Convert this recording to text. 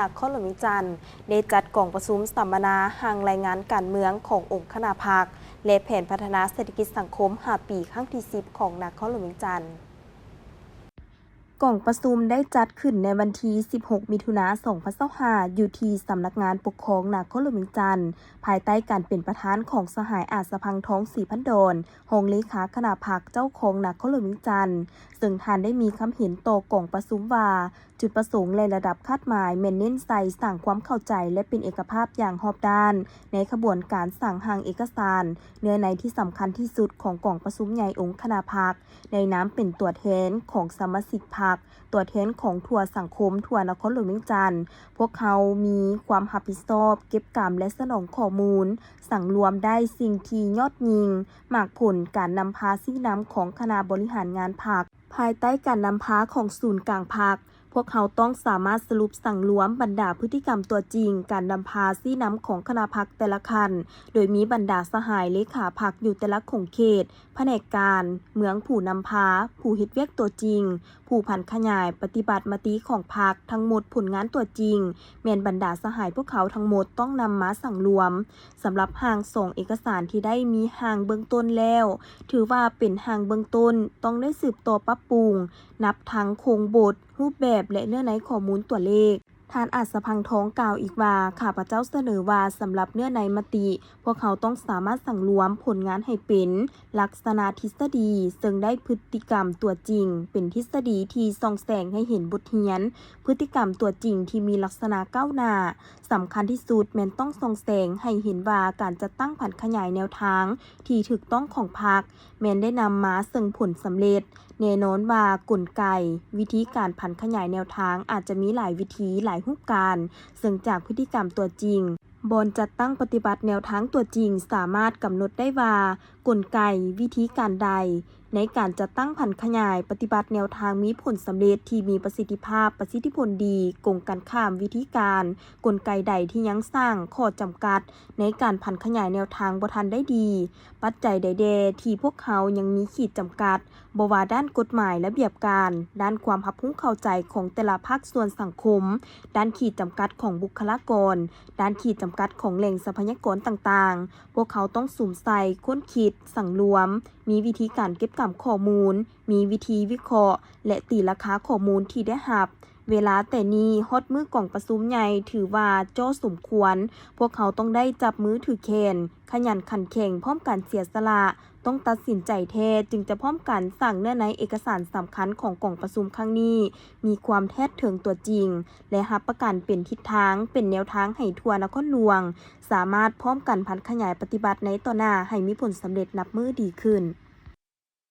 ນະຄອນຫຼວງວຽງຈັນ ໄດ້ຈັດກອງປະຊຸມສຳມະນາຮ່າງລາຍງານການເມືອງຂອງອົງຄະນະພັກ ແລະ ແຜນພັດທະນາເສດຖະກິດສັງຄົມຫ້າປີ ຄັ້ງທີສິບ ຂອງນະຄອນຫຼວງວຽງຈັນ. ກອງປະຊຸມໄດ້ຈັດຂຶ້ນໃນວັນທີສິບຫົກ ມິຖຸນາ ສອງພັນຊາວຫ້າ ຢູ່ທີ່ສຳນັກງານປົກຄອງນະຄອນຫຼວງວຽງຈັນ ພາຍໃຕ້ການເປັນປະທານຂອງສະຫາຍ ອາດສະພັງທອງ ສີພັນດອນ ຮອງເລຂາຄະນະພັກເຈົ້າຄອງນະຄອນຫຼວງວຽງຈັນ, ເຊິ່ງທ່ານໄດ້ມີຄຳເຫັນຕໍ່ກອງປະຊຸມວ່າ ຈຸດປະສົງ ແລະ ລະດັບຄາດໝາຍແມ່ນເນັ້ນໃສ່ສ້າງຄວາມເຂົ້າໃຈ ແລະ ເປັນເອກະພາບຢ່າງຮອບດ້ານ ໃນຂະບວນການສ້າງຮ່າງເອກະສານ ເນື້ອໃນທີ່ສຳຄັນທີ່ສຸດຂອງກອງປະຊຸມໃຫຍ່ອົງຄະນະພັກ ໃນນາມເປັນຕົວແທນຂອງສະມາຊິກພັກ, ຕົວແທນຂອງທົ່ວສັງຄົມທົ່ວນະຄອນຫຼວງວຽງຈັນ. ພວກເຮົາມີຄວາມຮັບຜິດຊອບເກັບກຳ ແລະ ສະໜອງຂໍ້ມູນ, ສັງລວມໄດ້ສິ່ງທີ່ຍອດຍິ່ງ, ໝາກຜົນການນຳພາຊີ້ນຳຂອງຄະນະບໍລິຫານງານພັກ ພາຍໃຕ້ການນຳພາຂອງສູນກາງພັກ. ພວກເຮົາຕ້ອງສາມາດສະຫຼຸບສັງລວມບັນດາພຶດຕິກຳຕົວຈິງ ການນຳພາຊີ້ນຳຂອງຄະນະພັກແຕ່ລະຂັ້ນ, ໂດຍມີບັນດາສະຫາຍເລຂາພັກຢູ່ແຕ່ລະຂົງເຂດ, ພະແນກການ, ເມືອງຜູ້ນຳພາ, ຜູ້ເຮັດວຽກຕົວຈິງ, ຜູ້ຜັນຂະຫຍາຍປະຕິບັດມະຕິຂອງພັກ, ທັງໝົດຜົນງານຕົວຈິງ ແມ່ນບັນດາສະຫາຍພວກເຂົາທັງໝົດຕ້ອງນຳມາສັງລວມ. ສຳລັບຮ່າງສອງເອກະສານທີ່ໄດ້ມີຮ່າງເບື້ອງຕົ້ນແລ້ວ, ຖືວ່າເປັນຮ່າງເບື້ອງຕົ້ນ, ຕ້ອງໄດ້ສືບຕໍ່ປັບປຸງ ນັບທັງໂຄງບົດ, ຮູບແບບ ແລະ ເນື້ອໃນຂໍ້ມູນຕົວເລກ. ທ່ານ ອາດສະພັງທອງ ກ່າວອີກວ່າ, ຂ້າພະເຈົ້າສະເໜີວ່າ ສຳລັບເນື້ອໃນມະຕິ, ພວກເຮົາຕ້ອງສາມາດສັງລວມຜົນງານໃຫ້ເປັນລັກສະນະທິດສະດີ, ເຊິ່ງໄດ້ພຶດຕິກຳຕົວຈິງ ເປັນທິດສະດີທີ່ສ່ອງແສງໃຫ້ເຫັນບົດຮຽນ ພຶດຕິກຳຕົວຈິງທີ່ມີລັກສະນະກ້າວໜ້າ. ສຳຄັນທີ່ສຸດແມ່ນຕ້ອງສ່ອງແສງໃຫ້ເຫັນວ່າ ການຈັດຕັ້ງຜັນຂະຫຍາຍແນວທາງທີ່ຖືກຕ້ອງຂອງພັກ ແມ່ນໄດ້ນຳມາເຊິ່ງຜົນສຳເລັດ. ແນ່ນອນວ່າກົນໄກ, ວິທີການຜັນຂະຫຍາຍແນວທາງອາດຈະມີຫຼາຍວິທີ, ຫຼາຍຮູບການ, ເຊິ່ງຈາກພຶດຕິກຳຕົວຈິງ, ບ່ອນຈັດຕັ້ງປະຕິບັດແນວທາງຕົວຈິງ ສາມາດກຳນົດໄດ້ວ່າ ກົນໄກ, ວິທີການໃດ ໃນການຈັດຕັ້ງຜັນຂະຫຍາຍປະຕິບັດແນວທາງມີຜົນສຳເລັດທີ່ມີປະສິດທິພາບ, ປະສິດທິຜົນດີ, ກົງກັນຂ້າມ, ວິທີການ, ກົນໄກໃດທີ່ຍັງສ້າງຂໍ້ຈຳກັດໃນການຜັນຂະຫຍາຍແນວທາງບໍ່ທັນໄດ້ດີ, ປັດໄຈໃດແດ່ທີ່ພວກເຮົາຍັງມີຂີດຈຳກັດ, ບໍ່ວ່າດ້ານກົດໝາຍ, ລະບຽບການ, ດ້ານຄວາມຮັບຮູ້ເຂົ້າໃຈຂອງແຕ່ລະພາກສ່ວນສັງຄົມ, ດ້ານຂີດຈຳກັດຂອງບຸກຄະລາກອນ, ດ້ານຂີດຈຳກັດຂອງແຫຼ່ງຊັບພະຍາກອນຕ່າງໆ, ພວກເຂົາຕ້ອງສຸມໃສ່, ຄົ້ນຄິດ, ສັງລວມ, ມີວິທີການເກັບກຳຂໍ້ມູນ, ມີວິທີວິເຄາະ ແລະ ຕີລາຄາຂໍ້ມູນທີ່ໄດ້ຮັບ. ເວລາແຕ່ນີ້ຮອດມື້ກອງປະຊຸມໃຫຍ່ ຖືວ່າຈໍ້ສົມຄວນ. ພວກເຮົາຕ້ອງໄດ້ຈັບມືຖືແຂນ, ຂະຫຍັນຂັນແຂງ, ພ້ອມກັນເສຍສະຫຼະ, ຕ້ອງຕັດສິນໃຈແທ້ ຈຶ່ງຈະພ້ອມກັນສ້າງເນື້ອໃນເອກະສານສຳຄັນຂອງກອງປະຊຸມຄັ້ງນີ້ ມີຄວາມແທດເຖິງຕົວຈິງ ແລະ ຮັບປະກັນເປັນທິດທາງ, ເປັນແນວທາງໃຫ້ທົ່ວນະຄອນຫຼວງ ສາມາດພ້ອມກັນຜັນຂະຫຍາຍປະຕິບັດໃນຕໍ່ໜ້າໃຫ້ມີຜົນສຳເລັດນັບມື້ດີຂຶ້ນ.